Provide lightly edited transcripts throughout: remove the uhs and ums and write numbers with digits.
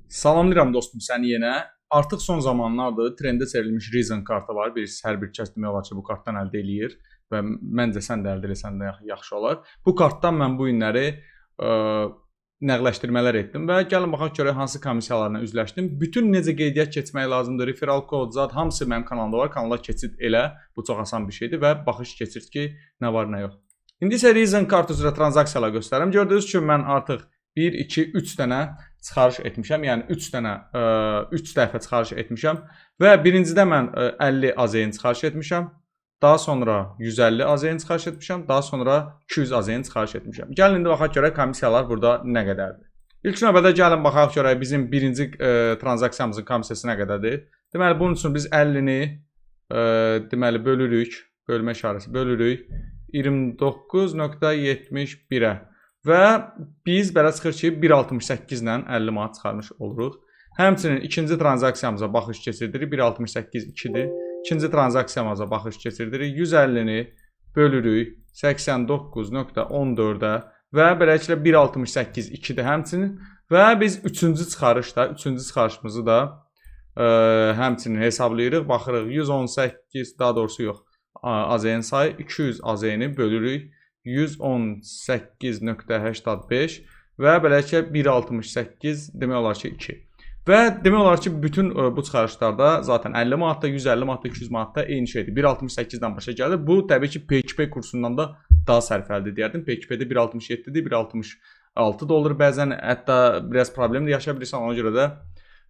Salamlayıram dostum səni yenə. Artıq son zamanlardır trendə çevrilmiş Reason kartı var. Bilirsiniz, hər bir kəs demək olar ki, bu kartdan əldə eləyir və məncə sən də əldə eləsən də yaxşı olar. Bu kartdan mən bu günləri nəqdləşdirmələr etdim və gəlin baxaq görək hansı komissiyalarla üzləşdim. Bütün necə qeydiyyat keçmək lazımdır, referral kod, zat hamısı mənim kanalımda var. Kanala keçid elə. Bu çox asan bir şeydir və baxış keçirt ki, nə var, nə yox. İndi isə Reason kart üzrə transaksiyalar göstərirəm. Gördüyünüz kimi mən artıq 1, 2, 3 dənə çıxarış etmişəm. Yəni 3 dənə, 3 dəfə çıxarış etmişəm və birincidə mən 50 AZN çıxarış etmişəm. Daha sonra 150 AZN çıxarış etmişəm. Daha sonra 200 AZN çıxarış etmişəm. Gəlin indi baxaq görək komissiyalar burada nə qədərdir. İlk növbədə gəlin baxaq görək bizim birinci transaksiyamızın komissiyası nə qədərdir. Deməli bunun üçün biz 50-ni deməli bölürük, bölmə işarəsi bölürük 29.71-ə və biz belə çıxır ki, 1.68 ilə 50 manat çıxarmış oluruq. Həmçinin ikinci transaksiyamıza baxış keçirdirik. 1.68 2-dir. İkinci transaksiyamıza baxış keçirdirik. 150-ni bölürük 89.14-ə və beləliklə 1.68 2-dir həmçinin. Və biz üçüncü çıxarışda, üçüncü çıxarışımızı da həmçinin hesablayırıq. Baxırıq 118, daha doğrusu yox, AZN sayı 200 AZN-i bölürük 118.85 və beləliklə 1.68 demək olar ki 2. Və demək olar ki, bütün bu çıxarışlarda zaten 50 manatda, 150 manatda, 200 manatda eyni şeydir. 1.68-dən başa gəlir. Bu təbii ki, P2P kursundan da daha sərfəlidir deyərdim. P2P-də 1.67-dir, 1.66 da olur bəzən, hətta biraz problem də yaşaya bilirsən. Ona görə də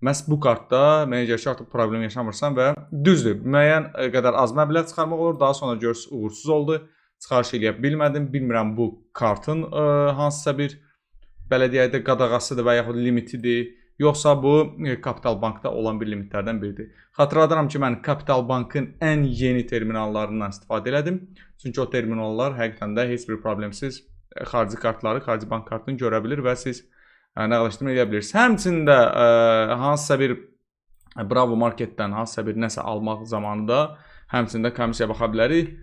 məhz bu kartda mənə gəlir ki, artıq problem yaşamırsan və düzdür, müəyyən qədər az məbləğ çıxarmaq olur. Daha sonra görürsüz uğursuz oldu. Çıxarış eləyə bilmədim. Bilmirəm bu kartın hansısa bir belə deyək də qadağasıdır və yaxud limitidir. Yoxsa bu Kapital Bankda olan bir limitlərdən biridir. Xatırladıram ki, mən Kapital Bankın ən yeni terminallarından istifadə elədim. Çünki o terminallar həqiqətən də heç bir problemsiz xarici kartları, xarici bank kartını görə bilir və siz nəqdləşdirmə edə bilirsiniz. Həmçinin də hansısa bir Bravo Marketdən hansısa bir nəsə almaq zamanı da həmçinin də komissiyaya baxa bilərik.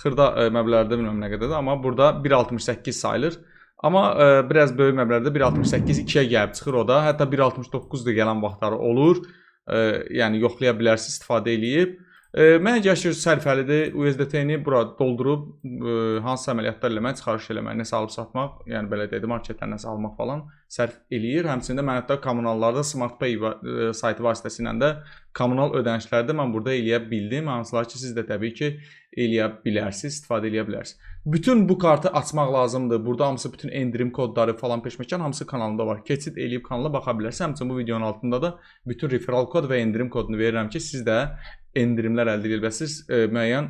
Xırda məbləğlərdə bilmirəm nə qədərdir, amma burada 1.68 sayılır. Amma biraz böyük məbləğlərdə 1.68 2-yə gəlib çıxır o da. Hətta 1.69 da gələn vaxtları olur. Yəni yoxlaya bilərsiniz istifadə eləyib. Mənə gəlir sərfəlidir. USDT-ni bura doldurub hansısa əməliyyatlar eləmək, çıxarış eləmək, nəsə alıb satmaq, yəni belə deyək, marketdən nəsə almaq falan sərf eləyir. Həmçinin də mən hətta kommunallarda Smart Pay saytı vasitəsilə də kommunal ödənişləri də mən burada eləyə bildim. Hansılar ki, siz də təbii ki, eləyə bilərsiniz, istifadə eləyə bilərsiniz. Bütün bu kartı açmaq lazımdır. Burada hamısı bütün endirim kodları falan peşməkan hamısı kanalımda var. Keçid eləyib kanala baxa bilərsiniz. Həmçinin bu videonun altında da bütün referral kod və endirim kodunu verirəm ki, siz də endirimlər əldə edə biləsiniz, müəyyən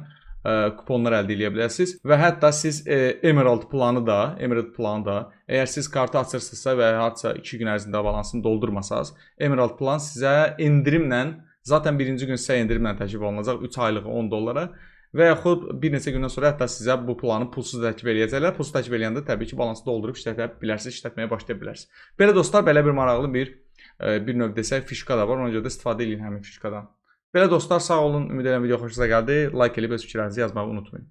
kuponlar əldə edə biləsiniz və hətta siz Emerald planı da əgər siz kartı açırsınızsa və hardasa 2 gün ərzində balansını doldurmasanız, Emerald plan sizə endirimlə, zaten birinci gün sizə endirimlə təklif olunacaq 3 aylığı 10 dollara və yaxud bir neçə gündən sonra hətta sizə bu planı pulsuz təklif eləyəcəklər. Pulsuz təklif eləyəndə təbii ki, balansı doldurub işlədə bilərsiniz, işlətməyə başlaya bilərsiniz. Belə dostlar, belə bir maraqlı bir növ desək fişka da var. Ona görə də istifadə eləyin həmin fişkadan. Belə dostlar, sağ olun. Ümid edirəm video xoşunuza gəldi. Like eləyib öz fikirlərinizi yazmağı unutmayın.